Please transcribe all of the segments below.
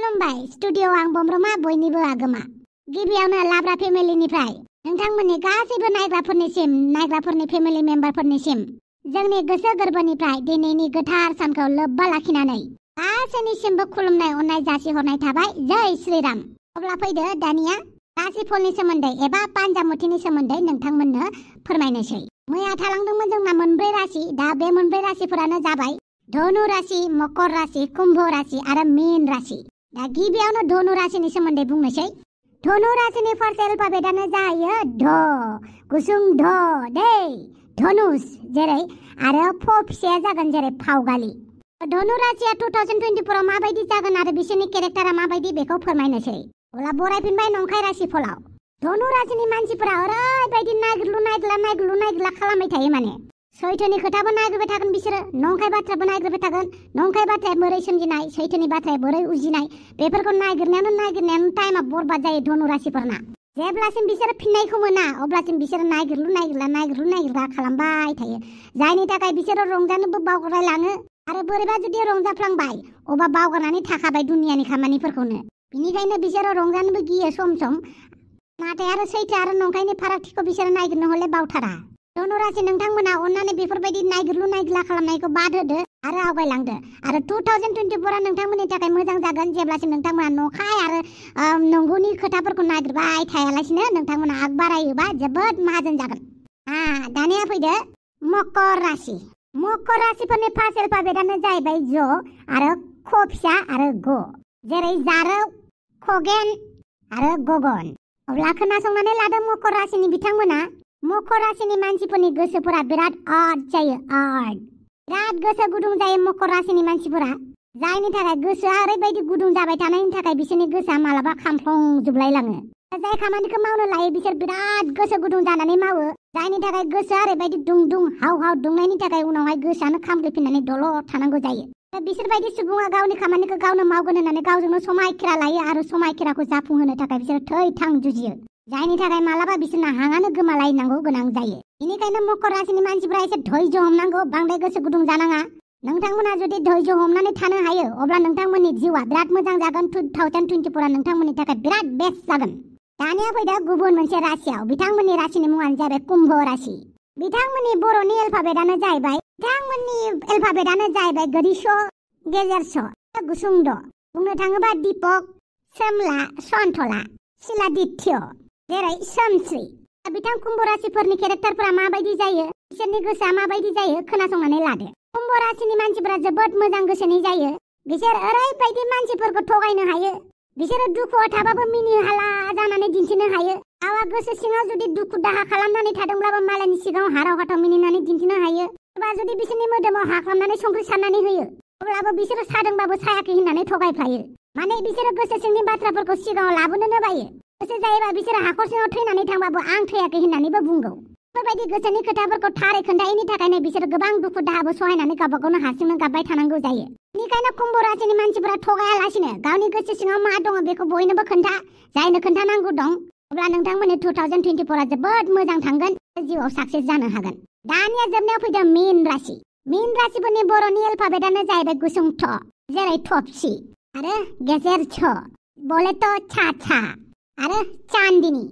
खुलुमबाय स्टुडिअ आं बमब्रमा बयनिबो आगोमा गिबियावनो लाब्रा फेमिलिनिफ्राय नोंथांमोननि गासैबो नायग्राफोरनि फेमिलि मेम्बारफोरनिसिम जोंनि गोसो गोरबोनिफ्राय दिनैनि गोथार सानखौ लोब्बा लाखिनानै गासैनिसिमबो खुलुमनाय अननाय जासिहरनाय थाबाय जय श्रीराम। अब्ला फैदो दानिया राशिफलनि सोमोन्दै एबा पान्जामुथिनि सोमोन्दै नोंथांमोननो फोरमायनोसै। मैया थालांदोंमोन जोंना मोनब्रै राशि। दा बे मोनब्रै राशिफोरानो जाबाय धनु राशि, मकर राशि, कुम्भ राशि आरो मीन राशि। दा गिबियावनो धनु राशिनि सोमोन्दै बुंनोसै। धनु राशिनि फार्स्ट एलफाबेटआनो जायो ध, गुसुं ध दै धनुष जेरै आरो फ फिसाया जागोन जेरै फावगालि। धनु राशिया 2024 आव माबायदि जागोन आरो बिसोरनि केरेक्टारा माबायदि बेखौ फोरमायनोसै। अब्ला बरायफिनबाय नंखाय राशिफलाव। धनु राशिनि मानसिफोरा ओरैबायदि नागिरलु खालामबाय थायो, माने सैथोनि खोथाबो नागिरबाय थागोन बिसोरो, नंखाय बाथ्राबो नागिरबाय थागोन। नंखाय बाथ्राया बोरै सोमजिनाय, सैथोनि बाथ्राया बोरै उजिनाय, बेफोरखौ नागिरनायावनो टाइमा बरबाद जायो धनु राशिफोरना। जेब्लासिम बिसोरो फिननायखौ मोना अब्लासिम बिसोरो नागिरलु खालामबाय थायो, जायनि थाखाय बिसोरो रंजानोबो बावगारलाङो आरो बोरैबा जुदि रंजाफ्लांबाय अबा बावगारनानै थाखाबाय दुनियानि खामानिफोरखौनो। बिनिखायनो बिसोरो रंजानोबो गियो सम नाथाय आरो सैथो आरो नंखायनि फारागथिखौ बिसोरो नागिरनो हले बावथारा। धनु राशि नोंथांमोना अन्नानै बेफोरबायदि नागिरलु खालामनायखौ बाद होदो आरो आवगायलांदो। आरो 2024 नोंथांमोननि थाखाय मोजां जागोन जेब्लासिम नोंथांमोना नंखाय आरो नंगौनि खोथाफोरखौ नागिरबाय थायालासिनो नोंथांमोना आग बारायोबा जोबोद माहाजोन जागोन। दानिया फैदो मकर राशि। मकर राशिफोरनि फार्स्ट एलफाबेटआनो जाहैबाय ज आरो ख फिसा आरो ग जेरै जारौ, खगेन आरो गगन। अब्ला खोनासंनानै लादो मकर राशिनि बिथांमोना। मकर राशिनि मानसिफोरनि गोसोफोरा बिराद जायो, बिराद गोसो गुदुं जायो मकर राशिनि मानसिफोरा, जायनि थाखाय गोसोआ ओरैबायदि गुदुं जाबाय थानायनि थाखाय बिसोरनि गोसोआ मालाबा खामफ्लंजोबलायलाङो। जाय खामानिखौ मावनो लायो बिसोर बिराद गोसो गुदुं जानानै मावो, जायनि थाखाय गोसोआ ओरैबायदि दुं हाव दुंनायनि थाखाय उनावहाय गोसोआनो खामग्लिफिननानै दलद थानांगौ जायो। बिसोरबायदि सुबुङा गावनि खामानिखौ गावनो मावगोन होननानै गावजोंनो समायखिरा लायो आरो समायखिराखौ जाफुंहोनो थाखाय बिसोर थै जुजियो, जायनि थाखाय मालाबा बिसोरना हाङानो गोमालायनांगौ गोनां जायो। बेनिखायनो मकर राशिनि मानसिफोरा एसे धैर्य हमनांगौ, बांद्राय गोसो गुदुं जानाङा। नोंथांमोना जुदि धैर्य हमनानै थानो हायो अब्ला नोंथांमोननि जिउआ बिराद मोजां जागोन। 2024 नोंथांमोननि थाखाय बिराद बेस्ट जागोन। दानिया फैदो गुबुन मोनसे राशियाव। बिथांमोननि राशिनि मुङानो जाबाय कुम्भ राशि। बिथांमोननि बर'नि एलफाबेटआनो जाहैबाय गोरि स, गेजेर स, गुसुं द। बुंनो थाङोबा दीपक, सोमला, सन्थला, शिलादित्य जेरै सोमश्री। बिथां कुम्भ राशिफोरनि केरेक्टारफोरा माबायदि जायो, बिसोरनि गोसोआ माबायदि जायो खोनासंनानै लादो। कुम्भ राशिनि मानसिफोरा जोबोद मोजां गोसोनि जायो। बिसोर ओरैबायदि मानसिफोरखौ थगायनो हायो, बिसोरो दुखुआव थाबाबो मिनिहाला जानानै दिन्थिनो हायो। गावहा गोसो सिङाव जुदि दुखु दाहा खालामनानै थादोंब्लाबो मालायनि सिगाङाव हाराव हाथाव मिनिनानै दिन्थिनो हायो। सोरबा जुदि बिसोरनि मोदोमाव हा खालामनानै संख्रि सारनानै होयो अब्लाबो बिसोरो सादोंबाबो सायाखै होननानै थगायफ्लायो। माने बिसोरो गोसो सिंनि बाथ्राफोरखौ सिगाङाव लाबोनोनो बायो। गोसो जायोबा बिसोरो हाखर सिङाव थैनानै थांबाबो आं थैयाखै होननानैबो बुंगौ। बेफोरबायदि गोसोनि खोथाफोरखौ थारै खोन्थायैनि थाखायनो बिसोरो गोबां दुखु दाहाबो सहायनानै गावबा गावनो हारसिंनो गाबबाय थानांगौ जायो। बेनिखायनो कुम्भ राशिनि मानसिफोरा थगायालासिनो गावनि गोसो सिङाव मा दङ बेखौ बयनोबो खोन्था, जायनो खोन्थानांगौ दं। अब्ला नोंथांमोननि 2024 जोबोद मोजां थांगोन, जिउआव साक्सेस जानो हागोन। दानिया जोबनायाव फैदो मीन राशि। मीन राशिफोरनि बर'नि एलफाबेटआनो जाहैबाय गुसुं थ जेरै थफसि आरो गेजेर छ बलेट छा आरो चान्दिनि।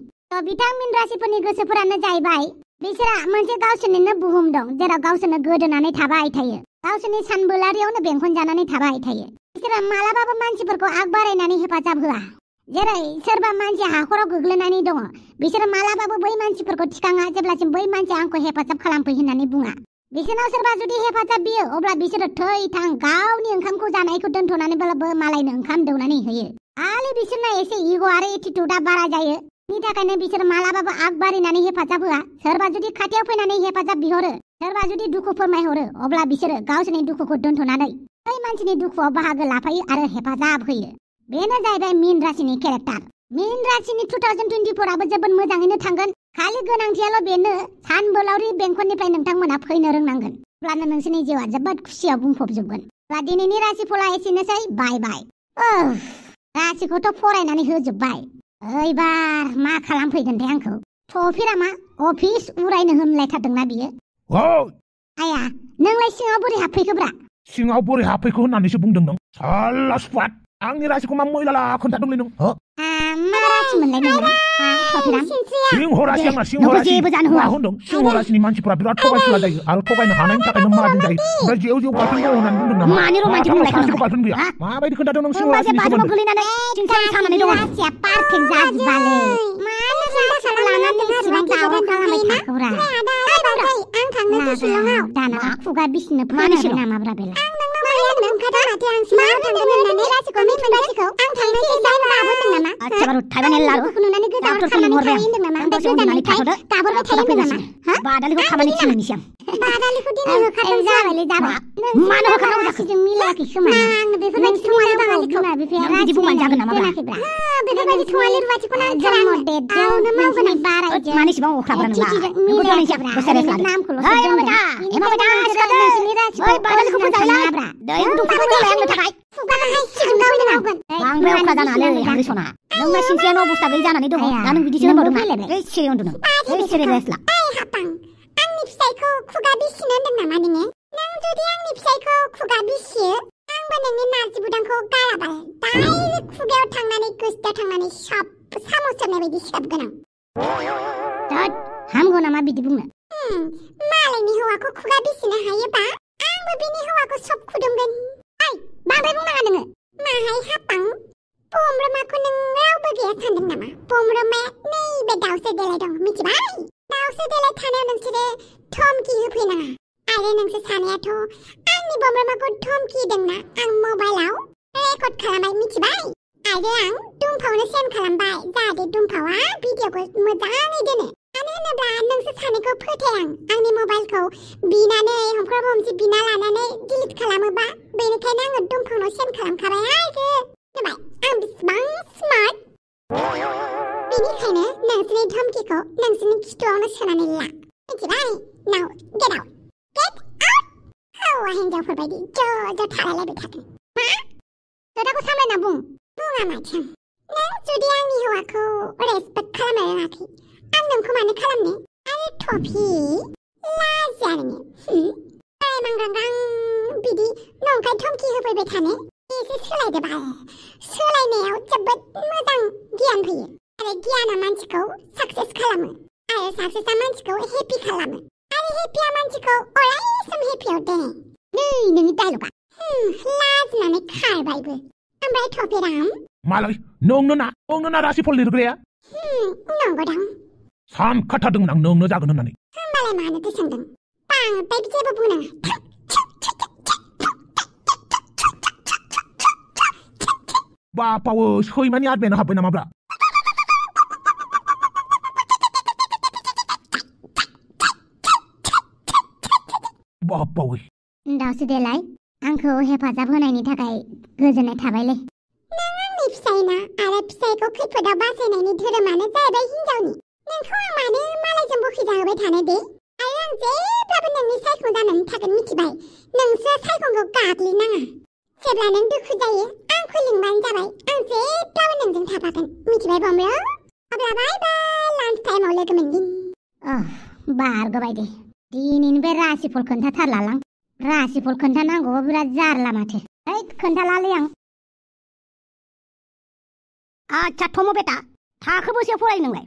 बिथां मीन राशिफोरनि गोसोफोरानो जाहैबाय बिसोरा मोनसे गावसोरनिनो बुहुम दं जेराव गावसोरनो गोदोनानै थाबाय थायो, गावसोरनि सानबोलारियावनो बेंखन जानानै थाबाय थायो। बिसोरो मालाबाबो मानसिफोरखौ आग बारायनानै हेफाजाब होआ। जेरै सोरबा मानसि हाखराव गोग्लैनानै दङ, बिसोरो मालाबाबो बै मानसिफोरखौ थिखाङा जेब्लासिम बै मानसिया आंखौ हेफाजाब खालामफै होननानै बुङा। बिसोरनाव सोरबा जुदि हेफाजाब बियो अब्ला बिसोरो थै गावनि ओंखामखौ जानायखौ दोनथ'नानैब्लाबो मालायनो ओंखाम दौनानै होयो। खालि बिसोरना एसे इग' आरो एटिट्युडआ बारा जायो। बिनि थाखायनो बिसोर मालाबाबो आग बारिनानै हेफाजाब होआ। सोरबा जुदि खाथियाव फैनानै हेफाजाब बिहरो, सोरबा जुदि दुखु फोरमायहरो अब्ला बिसोरो गावसोरनि दुखुखौ दोनथ'नानै बै मानसिनि दुखुआव बाहागो लाफायो आरो हेफाजाब होयो। बेनो जाहैबाय मीन राशिनि केरेक्टार। मीन राशिनि 2024 जोबोद मोजाङैनो थांगोन। खालि गोनांथियाल' बेनो सानबोलावरि बेंखननिफ्राय नोंथांमोना फैनो रोंनांगोन, अब्लानो नोंसोरनि जिउआ जोबोद खुसियाव बुंफबजोबगोन। अब्ला दिनैनि राशिफला एसेनोसै। बाय। राशिखौथ' फरायनानै होजोबबाय, ओइबार मा खालामफैगोनथाय आंखौ। थफिरा मा अफिस उरायनो होनलायथारदोंना बियो। आया नोंलाय सिङाव बोरै हाबफैखोब्रा? सिङाव बोरै हाबफैखो होननानैसो बुंदों नों। साला सुपात। आंनि राशिखौ मा मैला खोन्थादोंलै नों मा राशि मोनलाय नोंना सफिराम सिंह राशि आंना सिंह राशि जेबो जानो होआ होनदों सिंह राशिनि मानसिफोरा बिराद थगायसुला जायो आरो थगायनो हानायनि थाखायनो माहाजोन जायो ओमफ्राय जेव जेव गार्लफ्रेन्ड दं होननानै बुंदों नामा मानि रमान्टिक बुंलाय सासेबो गार्लफ्रेन्ड गैया माबायदि खोन्थादों नों सिंह राशिनि बाथरुमाव गोलैनानै सिंसानि सानानै दङ राशिया पारफेक्ट जाजोबालै मानो राशिखौ लानानै इसिबां दावराव खालामबाय थाखौरा आं थांनोसै शिलंआव दाना खुगा बिसिनो फोरमायनो नामाब्रा बेला नोंना सिंसेयानो अबस्था गैयै जानानै दङ दा नों बिदिसो होनबावदों ना एसे उन्दुनो एसे रेस्टला हापां आंनि फिसायखौ खुगा बिसिनो होनदों नामा नोङो नों जुदि आंनि फिसायखौ खुगा बिसियो आंबो नोंनि नारजि बुदांखौ गाराबाय डाइरेक्ट खुगायाव थांनानै गोसोआव थांनानै सब सामस सोबनाय बायदि सिखाबगोन आं हामगौ नामा बिदि बुंनो मालायनि हौवाखौ खुगा बिसिनो हायोबा आंबो बिनि हौवाखौ सब खुदुमगोन बांद्राय बुंनाङा नोङो माहाय हापां बमब्रमाखौ नों रावबो गैया सानदों नामा बमब्रमाया नैबे दाउसो देलाय दं मिथिबाय दाउसो देलाय थानायाव नोंसोरो धमकि होफैनाङा आरो नोंसोर सानैयाथ' आंनि बमब्रमाखौ धमकि होदोंना आं मबाइलाव रेकर्ड खालामबाय मिथिबाय आरो आं दुमफावनो सेन्ड खालामबाय जाहाथे दुमफावा भिडिअखौ मोजाङै दोनो मानो होनोब्ला नोंसोर सानैखौ फोथाय आंनि मबाइलखौ बिनानै हमख्राब हमसि बिना लानानै डिलिट खालामोबा बेनिखायनो आङो दुमफावनाव सेन्ड खालामखाबाय आरो होनबाय आं बेसेबां स्मार्ट बेनिखायनो नोंसोरनि धमकिखौ नोंसोरनि खिथुआवनो सोनानै ला मिथिबाय नाव गेट आउट हौवा हिन्जावफोर बायदि ज' ज' थालायलायबाय थागोन मा खोथाखौ सामलायना बुङा माथो नों जुदि आंनि हौवाखौ रेसपेक्ट खालामनो रोङाखै आं नोंखौ मानो खालामनो आरो टफि लाजिया नोङो मांग्रांग्रां बिदि नंखाय धमकि होफैबाय थानो एसे सोलायदो बाल सोलायनायाव जोबोद मोजां गियान फैयो आरो गियाना मानसिखौ साक्सेस खालामो आरो साक्सेसआ मानसिखौ हेपि खालामो आरो हेपिया मानसिखौ अरायसम हेपियाव दोनो नै नोंनि डायलगा लाजिनानै खारबायबो ओमफ्राय थफिराम मालाय नोंनो ना राशिफल लिरग्राया नंगौदां सानखाथारदोंमोन आं नोंनो जागोन होननानै होमबालाय मानोथो सोंदों बांद्राय जेबो बुंनाङा बापावो सैमानि आदबायानो हाबबाय नामाब्रा बापावो दाउसो देलाय आंखौ हेफाजाब होनायनि थाखाय गोजोननाय थाबायलै नों आंनि फिसायना आरो फिसायखौ खैफोदाव बासायनायनि धोरोमानो जाहैबाय हिनजावनि नोंखौ आं मानो मालायजों बोखिजाहोबाय थानो दे आरो आं जेब्लाबो नोंनि सायखं जानानै थागोन मिथिबाय नोंसो सायखंखौ गाग्लिनाङा जेब्ला नों दुखु जायो आंखौ लिंबानो जाबाय आं जेब्लाबो नोंजों थाफागोन मिथिबाय बमब्र अब्ला बाय बाय लान्च टाइमाव लोगो मोनगोन बारगोबाय दे दिनैनि बे राशिफल खोन्थाथारलालां राशिफल खोन्थानांगौबा बिराद जारला माथो खोन्थालालै आं आच्छा थम बेटा थाखो बेसेयाव फरायो नोंलाय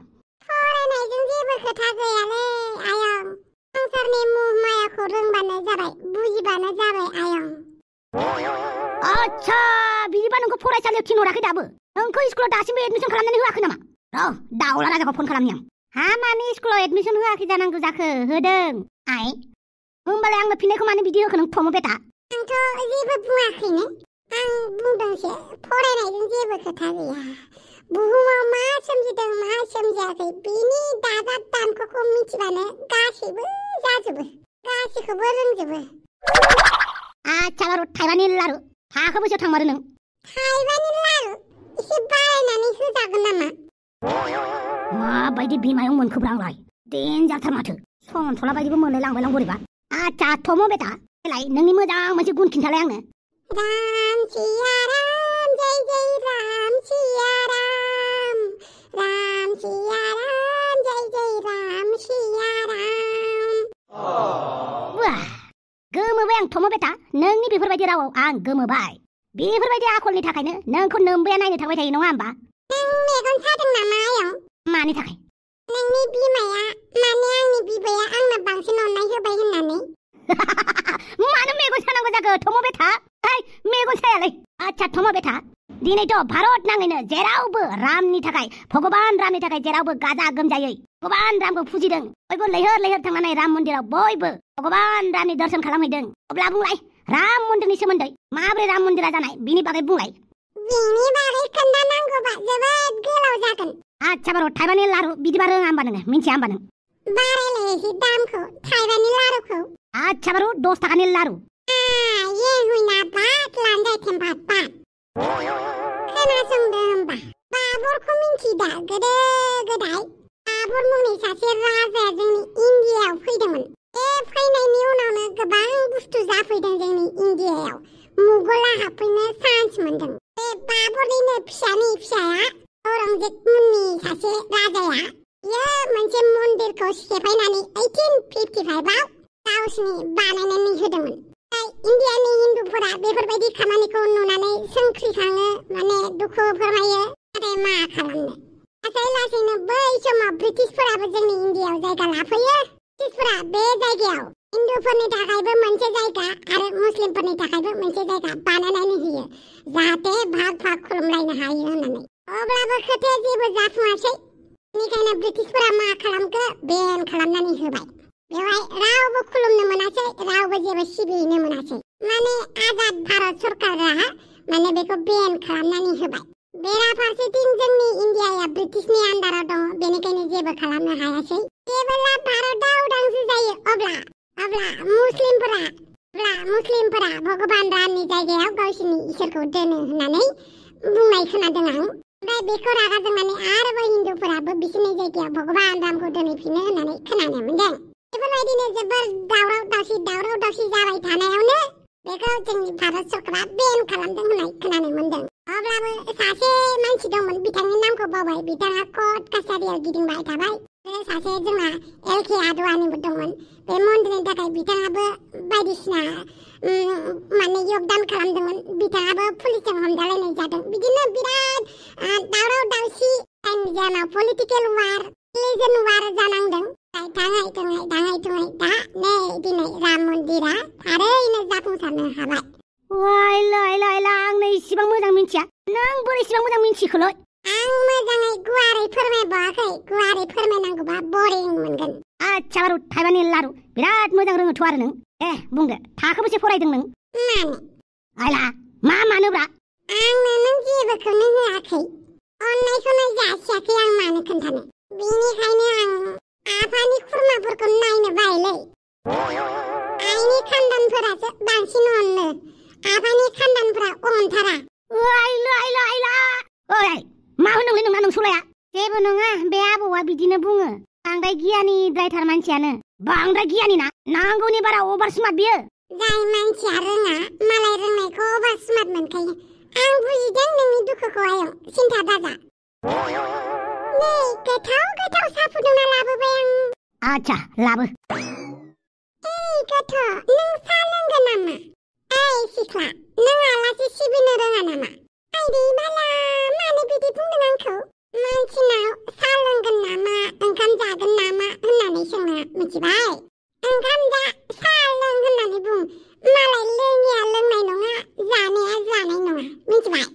फरायनायजों जेबो खोथा गैयालै आयं संसारनि मुह मायाखौ रोंबानो जाबाय बुजिबानो जाबाय आयं आच्छा बिदिबा नोंखौ फरायसालियाव थिनहराखै दाबो नोंखौ स्कुलाव दासिमबो एडमिसन खालामनानै होआखै नामा दाउला राजाखौ फन खालामनि आं हा मानि स्कुलाव एडमिसन होआखै जानांगौ जाखो होदों आइ होमबालाय आंनो फिननायखौ मानो बिदि होखो नों थम बेटा आंथ' जेबो बुङाखैनो आं बुंदोंसो फरायनायजों जेबो खोथा गैया बुहुमाव मा सोमजिदों मा सोमजियाखै बिनि दाजाब दानख'खौ मिथिबानो गासैबो जाजोबो गासैखौबो रोंजोबो आच्छा बारु थाइबानि लारु थाखो बेसेयाव थांमारो नों थाइबानि लारु एसे बारायनानै होजागोन नामा माबायदि बिमायाव मोनखोब्रा आंलाय देनजारथार माथो सनथला बायदिबो मोनलायलांबायलां बोरैबा आच्छा थम बेटा देलाय नोंनि मोजां मोनसे गुन खिन्थालाय आंनो राम सिया राम जय जय राम सिया राम राम सिया राम जय जय राम सिया राम वाह गोमोबाय आं थम बेटा नोंनि बेफोरबायदि रावाव आं गोमोबाय बेफोरबायदि आखलनि थाखायनो नोंखौ नोम्बैया नायनो थांबाय थायो नङा होमबा? नों मेगन सादों नामा आयं? मानि थाखाय? नोंनि बिमाया माने आंनि बिबैया आंनो बांसिन अननाय होबाय होननानै। मानो मेगन सानांगौ जाखो थम' बेथा? मेगन सायालै। आच्छा थम' बेथा, दिनैथ' भारत नाङैनो जेरावबो रामनि थाखाय भगबान रामनि थाखाय जेरावबो गाजा गोमजायै भगबान रामखौ फुजिदों। बयबो लैहोर लैहोर थांनानै राम मन्दिराव बयबो भगबान रामनि दर्शन खालामहैदों। अब्ला बुंलाय राम मन्दिरनि सोमोन्दै माबोरै राम मन्दिरा जानाय बिनि बागै बुंलाय। बिनि बागै खोन्थानांगौबा जोबोद गोलाव जागोन। आच्छा बार' थाइबानि लारु बिदिबा रोङा होमबा नोङो मिन्थिया होमबा नों? बारायलाय एसे दामखौ थाइबानि लारुखौ। आच्छा बार' 10 थाखानि लारु। ये हुइना बात लान्जाय थेम्फात बात। खोनासंदो होमबा बाबरखौ मिन्थिदा गोदो गोदाय बाबर मुंनि सासे राजाया जोंनि इन्डियायाव फैदोंमोन। बे फैनायनि उनावनो गोबां बुस्थु जाफैदों जोंनि इन्डियायाव। मुगला हाबफैनो चान्स मोनदों। बे बाबरनिनो फिसानि फिसाया औरंगजेब मुंनि सासे राजाया बियो मोनसे मन्दिरखौ सेफायनानै 1855आव गावसिनि बानायनानै होदोंमोन। इन्डियानि हिन्दुफोरा बेफोरबायदि खामानिखौ नुनानै सोंख्रिखाङो, माने दुखु फोरमायो। नाथाय मा खालामनो, लासै लासैनो बै समाव ब्रिटिशफोराबो जोंनि इन्डियायाव जायगा लाफैयो। ब्रिटिशफोरा बे जायगायाव हिन्दुफोरनि थाखायबो मोनसे जायगा आरो मुस्लिमफोरनि थाखायबो मोनसे जायगा बानायनानै होयो, जाहाथे भाग भाग खुलुमलायनो हायो होननानै। अब्लाबो खोथाया जेबो जाफुङासै। बेनिखायनो ब्रिटिशफोरा मा खालामखो, बेन खालामनानै होबाय। बेवहाय रावबो खुलुमनो मोनासै, रावबो जेबो सिबिनो मोनासै। माने आजाद भारत सरकारा माने बेखौ बेन खालामनानै होबाय। बेराफारसेथिं जोंनि इन्डियाया ब्रिटिशनि आन्दाराव दङ, बेनिखायनो जेबो खालामनो हायासै। जेब्ला भारतआ उदांस्रि जायो अब्ला मुस्लिमफोरा भगबान रामनि जायगायाव गावसिनि इसोरखौ दोनो होननानै बुंनाय खोनादों आं। ओमफ्राय बेखौ रागा जोंनानै आरोबाव हिन्दुफोराबो बिसोरनि जायगायाव भगबान रामखौ दोनहैफिनो होननानै खोनानो मोनदों। बेफोरबायदिनो जोबोर दावराव दावसि जाबाय थानायावनो बेखौ जोंनि भारत सरकारा बेन खालामदों होननाय खोनानो मोनदों। अब्लाबो सासे मानसि दंमोन, बिथांनि नामखौ बावबाय। बिथाङा कर्ट कासारियाव गिदिंबाय थाबाय। सासे जोंना एलके आदवानिबो दंमोन। बे मन्दिरनि थाखाय बिथाङाबो बायदिसिना माने यगदान खालामदोंमोन। बिथाङाबो पुलिसजों हमजालायनाय जादों। बिदिनो बिराद दावराव दावसि जायनि जाहोनाव पलिटिकेल वार, रिलिजन वार जानांदों। दाङै थुङै दा नै दिनै राम मन्दिरा थारैनो जाफुंसारनो हाबाय। वाइला आंनो इसिबां मोजां मिन्थिया, नों बोरै इसिबां मोजां मिन्थिखोलै? आं मोजाङै गुवारै फोरमायबावाखै, गुवारै फोरमायनांगौबा बरिं मोनगोन। आच्छा बारु थाइबानि लारु बिराद मोजां रोङोथ' आरो नों। बुंदो थाखोबेसे फरायदों नों? मानो? आइला मानोब्रा? आंनो नों जेबोखौनो होआखै, अननायखौनो जासियाखै, आं मानो खोन्थानो। बेनिखायनो आं आफानि खुरमाफोरखौ नायनो बायोलै। आइनि खानदानफोरासो बांसिन अनो, आफानि खानदानफोरा अनथारा। आइला ओइ मा होनोंलै नोंना नोंसुलाया? जेबो नङा, बे आबौआ बिदिनो बुङो। बांद्राय गियानिद्रायथार मानसियानो, बांद्राय गियानि ना, नांगौनि बारा अभार स्मार्ट बियो। जाय मानसिया रोङा मालाय रोंनायखौ अभार स्मार्ट मोनखायो। आं बुजिदों नोंनि दुखुखौ आयं, सिन्था दाजा। नै गोथाव साहा फुदुंना लाबोबाय आं। आच्छा लाबो। ओइ गथ', नों साहा लोंगोन नामा? ओइ सिख्ला, नों आलासि सिबिनो रोङा नामा? आइदै बाला, मानो बिदि बुंदों आंखौ? मानसिनाव साहा लोंगोन नामा, ओंखाम जागोन नामा होननानै सोङो, मिथिबाय? ओंखाम जा, साहा लों होननानै बुं। मालाय लोङिया लोंनाय नङा, जानाया जानाय नङा, मिथिबाय?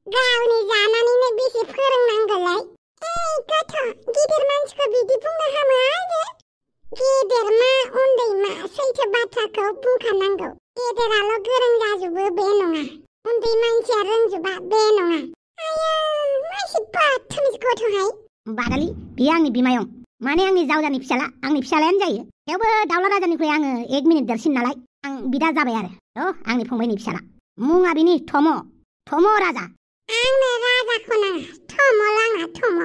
गावनि जानानैनो बेसे फोरोंनांगौलै। ओइ गथ', गिदिर मानसिखौ बिदि बुंनो हामा आरो। गेदेर मा उन्दै मा सैथो बाथ्राखौ बुंखानांगौ। गेदेराल' गोरों जाजोबो बे नङा, उन्दै मानसिया रोंजोबा बे नङा। आया मासे बाथ्रानि गथ'हाय। बादालि, बियो आंनि बिमायं, माने आंनि जावजानि फिसाला, आंनि फिसालायानो जायो। थेवबो दाउला राजानिख्रुइ आङो 1 मिनिट देरसिन नालाय आं बिदा जाबाय आरो। आंनि फंबायनि फिसाला, मुङा बिनि थम' राजा। आंनो राजाखौ नाङा, थम'ल आंना थम'।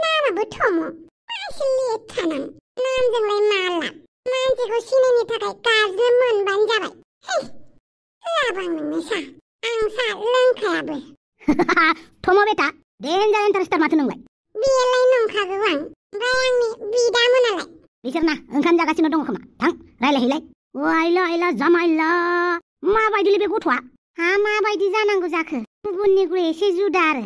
नामाबो थम', मासे लेथ्रा नाम। नामजोंलाय मा लाब? मानसिखौ सिनायनो थाखाय गाज्रि मोनबानो जाबाय। लाबां नोंनो साहा, आं साहा लोंखायाबो। थम' बेटा, डेन्जार इन्टारेस्टार माथो नोंलाय? बेलाय नंखागौ आं, ओमफ्राय आंनि बिदामोनालाय? बिसोरना ओंखाम जागासिनो दङ खोमा, थां रायलायहैलाय। आइला जामाइला, माबायदिलै बे गथ'आ? हा माबायदि जानांगौ जाखो गुबुननिख्रुइ एसे जुदा आरो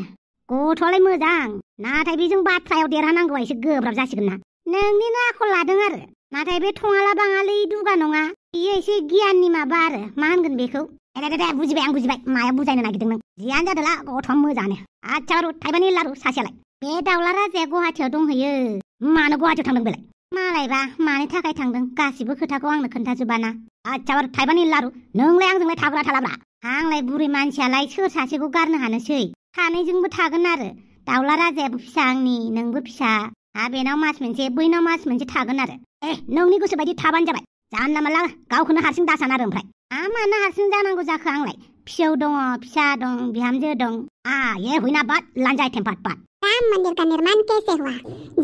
गथ'आलाय मोजां नाथाय बेजों बाथ्रायाव देरहानांगौआ एसे गोब्राब जासिगोन ना नोंनिनो आखल लादों आरो नाथाय बे थङाला बाङालि दुगा नङा बियो एसे गियाननि माबा आरो मा होनगोन बेखौ दे बुजिबाय आं बुजिबाय माया बुजायनो नागिरदों नों जियानो जादोला गथ'आ मोजाङानो आच्छा रु थाइबानि लारु सासेयालाय बे दाउला राजाया गुवाहाटियाव दंहैयो मानो गुवाहाटियाव थांदों बेलाय मालायबा मानि थाखाय थांदों गासिबो खोथाखौ आंनो खोन्थाजोबाना आच्छा थाइबानि लारु नोंलाय आंजोंलाय थाग्रा थालाब्रा आंलाय बुरै मानसियालाय सोर सासेखौ गारनो हानोसै सानैजोंबो थागोन आरो दाउला राजायाबो फिसा आंनि नोंबो फिसा बेनाव मास मोनसे बैनाव मास मोनसे थागोन आरो नोंनि गोसो बायदि थाबानो जाबाय जानला मानला गावखौनो हारसिं दासान आरो ओमफ्राय मानो हारसिं जानांगौ जाखो आंलाय फिसौ दङ फिसा दं बिहामजो दं ये हुई ना बात लांजाय टेम्पाट पाट राम मंदिर का निर्माण कैसे हुआ?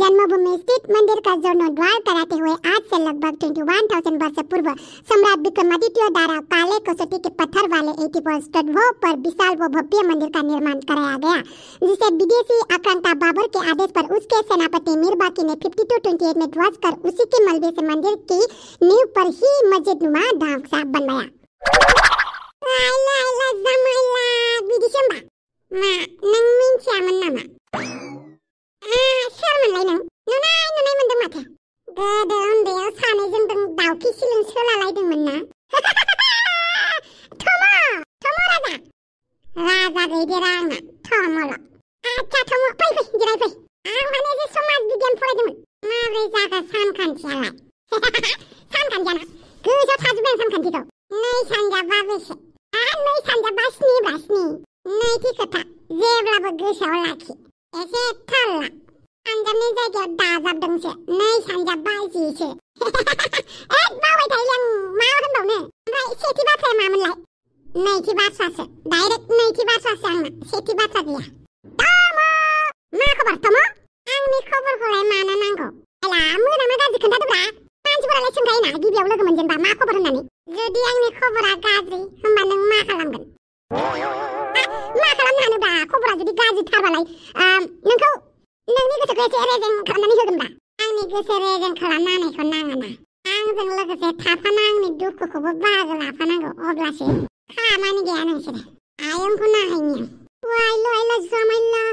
जन्मभूमि स्थित मंदिर का जीर्णोद्धार कराते हुए आज से लगभग 21,000 वर्ष पूर्व सम्राट विक्रमादित्य द्वारा काले कसौटी के पत्थर वाले 84 स्तंभों पर विशाल व भव्य मंदिर का निर्माण कराया गया, जिसे विदेशी आक्रांता बाबर के आदेश पर उसके सेनापति मीरबाकी ने 5228 में ध्वस्त कर उसी के मलबे से मंदिर की नींव पर ही मस्जिद-नुमा ढांचा बनवाया। सोरमोनलाय नों नुनाय मोनदों माथो गोदो उन्दैयाव सानैजों दाउखि सिलिं सोलालायदोंमोन ना थम राजा गैदेरा आंना थमल आच्छा थम फै जिराय फै आं माने जे समाज बिगियान फरायदोंमोन माब्रै जागा सानखान्थियालाय सानखान्थियाना गोसोआव थाजोब्बाय आं सानखान्थिखौ 2 सानजा 5 बेसे 2 सानजा 5 स्नि नैथि खोथा जेब्लाबो गोसोआव लाखि एसे थाल ला आनजादनि जायगायाव दाजाबदोंसो 2 सानजा 5 जिसो बावबाय थायो आं मा होनबावनो ओमफ्राय सेथि बाथ्राया मामोनलाय नैथि बाथ्रासो डाइरेक्ट नैथि बाथ्रासो आंना सेथि बाथ्रा गैया मा खबर तम आंनि खबरखौलाय मानो नांगौ एला मोजां ना गाज्रि खोन्थादोब्रा मानसिफोरालाय सोंखायोना गिबियाव लोगो मोनजेनबा मा खबर होननानै जुदि आंनि खबरा गाज्रि होमबा नों मा खालामगोन मा खालामनो हानोब्रा खबरा जुदि गाज्रि थारबालाय नोंखौ नोंनि गोसोखौ एसे रेजें खालामनानै होगोनब्रा आंनि गोसो रेजें खालामनो हानायखौ नाङाना आंजों लोगोसे थाफाना आंनि दुखुखौबो बाहागो लाफानांगौ अब्लासो खामानि गैया नोंसोरो आयंखौ नायहैनि वाइल जमाइला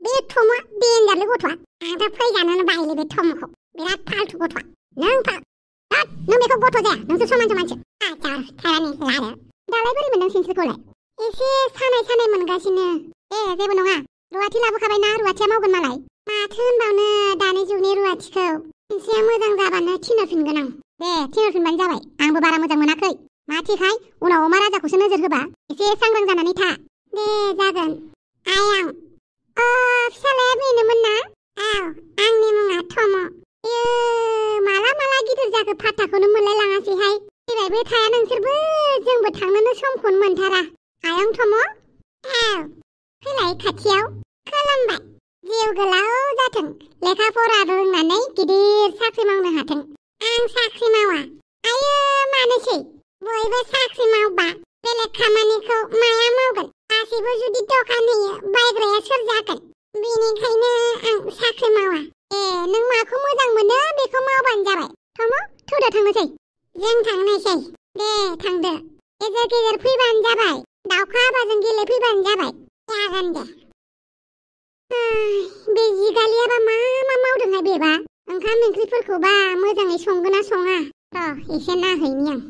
बे थमा देन्जारलै गथ'आ आंथ' फैजानोनो बायोलै बे थमखौ बिराद फाल्थु गथ'आ नों बेखौ गथ' जाया नोंसोर समानसो मानसि आच्छा थारानि लादो दालाय बोरै मोनदों सिनस्रिखौलाय एसे सानाय मोनगासिनो जेबो नङा रुवाथि लाबोखाबायना रुवाथिया मावगोन मालाय माथो होनबावनो दानि जुगनि रुवाथिखौ सिनस्रिया मोजां जाबानो थिनहरफिनगोन आं दे थिनहरफिनबानो जाबाय आंबो बारा मोजां मोनाखै मा थिखाय उनाव अमा राजाखौसो नोजोर होबा एसे सांग्रां जानानै था दे जागोन आयं फिसालाया बेनोमोन ना आंनि मुङा थम माला गिदिर जाखो फात्ताखौनो मोनलाय लाङासैहाय फैबायबो थाया नोंसोरबो जोंबो थांनोनो समखौनो मोनथारा आयं थम फैलाय खाथियाव खुलुमबाय जिउ गोलाव जाथों लेखा फरा रोंनानै गिदिर साख्रि मावनो हाथों आं साख्रि मावा आयो मानोसै बयबो साख्रि मावबा बेलेग खामानिखौ माया मावगोन गासैबो जुदि दखान होयो बायग्राया सोर जागोन बेनिखायनो आं साख्रि मावा नों माखौ मोजां मोनो बेखौ मावबानो जाबाय थम थौदो थांनोसै जों थांनोसै दे थांदो गेजेर फैबानो जाबाय दाउखा हाबाजों गेलेफैबानो जाबाय जागोन दे बे जिगालियाबा मा मावदोंहाय बेबा ओंखाम ओंख्रिफोरखौबा मोजाङै संगोना सङा एसे नाहैनि आं